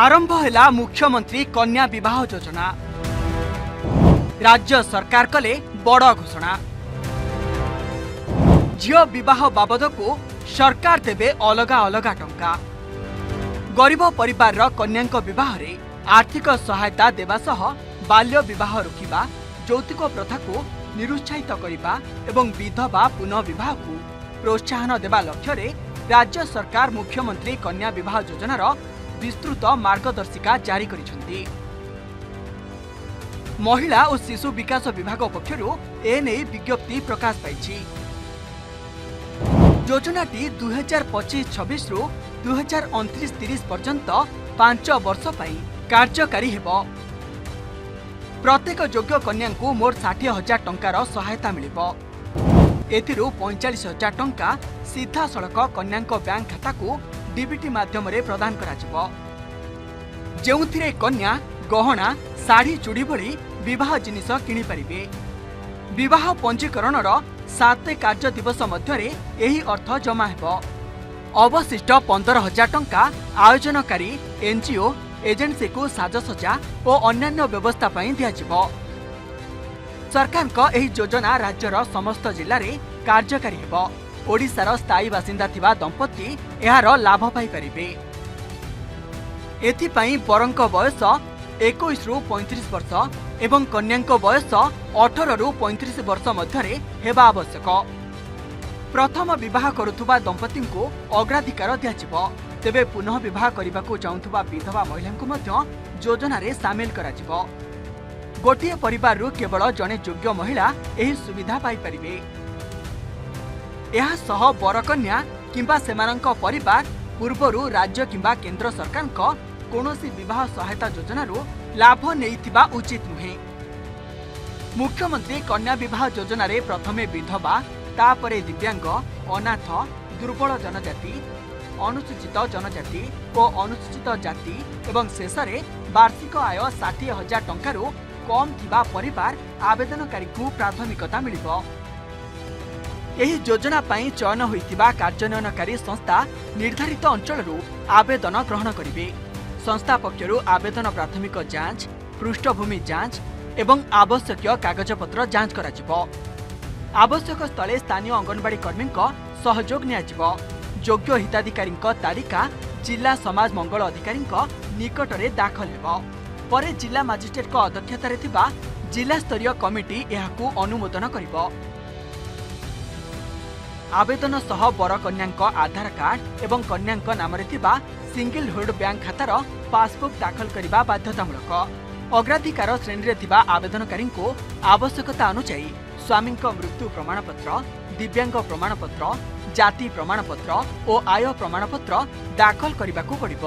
ଆରମ୍ଭ ହେଲା ମୁଖ୍ୟମନ୍ତ୍ରୀ କନ୍ୟା ବିବାହ ଯୋଜନା। ରାଜ୍ୟ ସରକାର କଲେ ବଡ଼ ଘୋଷଣା। ଝିଅ ବିବାହ ବାବଦକୁ ସରକାର ଦେବେ ଅଲଗା ଅଲଗା ଟଙ୍କା। ଗରିବ ପରିବାରର କନ୍ୟାଙ୍କ ବିବାହରେ ଆର୍ଥିକ ସହାୟତା ଦେବା ସହ ବାଲ୍ୟ ବିବାହ ରୋକିବା, ଯୌତୁକ ପ୍ରଥାକୁ ନିରୁତ୍ସାହିତ କରିବା ଏବଂ ବିଧବା ପୁନଃ ବିବାହକୁ ପ୍ରୋତ୍ସାହନ ଦେବା ଲକ୍ଷ୍ୟରେ ରାଜ୍ୟ ସରକାର ମୁଖ୍ୟମନ୍ତ୍ରୀ କନ୍ୟା ବିବାହ ଯୋଜନାର ବିସ୍ତୃତ ମାର୍ଗଦର୍ଶିକା ଜାରି କରିଛନ୍ତି। ମହିଳା ଓ ଶିଶୁ ବିକାଶ ବିଭାଗ ପକ୍ଷରୁ ଏନେଇ ବିଜ୍ଞପ୍ତି ପ୍ରକାଶ ପାଇଛି। ଯୋଜନାଟି 2025-26ରୁ 2029-30 ପର୍ଯ୍ୟନ୍ତ 5 ବର୍ଷ ପାଇଁ କାର୍ଯ୍ୟକାରୀ ହେବ। ପ୍ରତ୍ୟେକ ଯୋଗ୍ୟ କନ୍ୟାଙ୍କୁ ମୋଟ 60,000 ଟଙ୍କାର ସହାୟତା ମିଳିବ। ଏଥିରୁ 45,000 ଟଙ୍କା ସିଧାସଳଖ କନ୍ୟାଙ୍କ ବ୍ୟାଙ୍କ ଖାତାକୁ ଡିବିଟି ମାଧ୍ୟମରେ ପ୍ରଦାନ କରାଯିବ, ଯେଉଁଥିରେ କନ୍ୟା ଗହଣା, ଶାଢ଼ୀ, ଚୁଡ଼ି ଭଳି ବିବାହ ଜିନିଷ କିଣିପାରିବେ। ବିବାହ ପଞ୍ଜୀକରଣର 7 କାର୍ଯ୍ୟ ଦିବସ ମଧ୍ୟରେ ଏହି ଅର୍ଥ ଜମା ହେବ। ଅବଶିଷ୍ଟ 15,000 ଟଙ୍କା ଆୟୋଜନକାରୀ ଏନ୍ଜିଓ, ଏଜେନ୍ସିକୁ ସାଜସଜ୍ଜା ଓ ଅନ୍ୟାନ୍ୟ ବ୍ୟବସ୍ଥା ପାଇଁ ଦିଆଯିବ। ସରକାରଙ୍କ ଏହି ଯୋଜନା ରାଜ୍ୟର ସମସ୍ତ ଜିଲ୍ଲାରେ କାର୍ଯ୍ୟକାରୀ ହେବ। ଓଡ଼ିଶାର ସ୍ଥାୟୀ ବାସିନ୍ଦା ଥିବା ଦମ୍ପତି ଏହାର ଲାଭ ପାଇପାରିବେ। ଏଥିପାଇଁ ବରଙ୍କ ବୟସ 21ରୁ 35 ବର୍ଷ ଏବଂ କନ୍ୟାଙ୍କ ବୟସ 18ରୁ 35 ବର୍ଷ ମଧ୍ୟରେ ହେବା ଆବଶ୍ୟକ। ପ୍ରଥମ ବିବାହ କରୁଥିବା ଦମ୍ପତିଙ୍କୁ ଅଗ୍ରାଧିକାର ଦିଆଯିବ। ତେବେ ପୁନଃ ବିବାହ କରିବାକୁ ଚାହୁଁଥିବା ବିଧବା ମହିଳାଙ୍କୁ ମଧ୍ୟ ଯୋଜନାରେ ସାମିଲ କରାଯିବ। ଗୋଟିଏ ପରିବାରରୁ କେବଳ ଜଣେ ଯୋଗ୍ୟ ମହିଳା ଏହି ସୁବିଧା ପାଇପାରିବେ। ଏହା ସହ ବରକନ୍ୟା କିମ୍ବା ସେମାନଙ୍କ ପରିବାର ପୂର୍ବରୁ ରାଜ୍ୟ କିମ୍ବା କେନ୍ଦ୍ର ସରକାରଙ୍କ କୌଣସି ବିବାହ ସହାୟତା ଯୋଜନାରୁ ଲାଭ ନେଇଥିବା ଉଚିତ ନୁହେଁ। ମୁଖ୍ୟମନ୍ତ୍ରୀ କନ୍ୟା ବିବାହ ଯୋଜନାରେ ପ୍ରଥମେ ବିଧବା, ତାପରେ ଦିବ୍ୟାଙ୍ଗ, ଅନାଥ, ଦୁର୍ବଳ ଜନଜାତି, ଅନୁସୂଚିତ ଜନଜାତି ଓ ଅନୁସୂଚିତ ଜାତି ଏବଂ ଶେଷରେ ବାର୍ଷିକ ଆୟ 60,000 ଟଙ୍କାରୁ କମ୍ ଥିବା ପରିବାର ଆବେଦନକାରୀଙ୍କୁ ପ୍ରାଥମିକତା ମିଳିବ। ଏହି ଯୋଜନା ପାଇଁ ଚୟନ ହୋଇଥିବା କାର୍ଯ୍ୟାନ୍ୱୟନକାରୀ ସଂସ୍ଥା ନିର୍ଦ୍ଧାରିତ ଅଞ୍ଚଳରୁ ଆବେଦନ ଗ୍ରହଣ କରିବେ। ସଂସ୍ଥା ପକ୍ଷରୁ ଆବେଦନ ପ୍ରାଥମିକ ଯାଞ୍ଚ, ପୃଷ୍ଠଭୂମି ଯାଞ୍ଚ ଏବଂ ଆବଶ୍ୟକୀୟ କାଗଜପତ୍ର ଯାଞ୍ଚ କରାଯିବ। ଆବଶ୍ୟକ ସ୍ଥଳେ ସ୍ଥାନୀୟ ଅଙ୍ଗନବାଡି କର୍ମୀଙ୍କ ସହଯୋଗ ନିଆଯିବ। ଯୋଗ୍ୟ ହିତାଧିକାରୀଙ୍କ ତାଲିକା ଜିଲ୍ଲା ସମାଜ ମଙ୍ଗଳ ଅଧିକାରୀଙ୍କ ନିକଟରେ ଦାଖଲ ହେବ। ପରେ ଜିଲ୍ଲା ମାଜିଷ୍ଟ୍ରେଟଙ୍କ ଅଧ୍ୟକ୍ଷତାରେ ଥିବା ଜିଲ୍ଲାସ୍ତରୀୟ କମିଟି ଏହାକୁ ଅନୁମୋଦନ କରିବ। ଆବେଦନ ସହ ବରକନ୍ୟାଙ୍କ ଆଧାର କାର୍ଡ ଏବଂ କନ୍ୟାଙ୍କ ନାମରେ ଥିବା ସିଙ୍ଗଲ ହେଡ୍ ବ୍ୟାଙ୍କ ଖାତାର ପାସବୁକ୍ ଦାଖଲ କରିବା ବାଧ୍ୟତାମୂଳକ। ଅଗ୍ରାଧିକାର ଶ୍ରେଣୀରେ ଥିବା ଆବେଦନକାରୀଙ୍କୁ ଆବଶ୍ୟକତା ଅନୁଯାୟୀ ସ୍ୱାମୀଙ୍କ ମୃତ୍ୟୁ ପ୍ରମାଣପତ୍ର, ଦିବ୍ୟାଙ୍ଗ ପ୍ରମାଣପତ୍ର, ଜାତି ପ୍ରମାଣପତ୍ର ଓ ଆୟ ପ୍ରମାଣପତ୍ର ଦାଖଲ କରିବାକୁ ପଡ଼ିବ।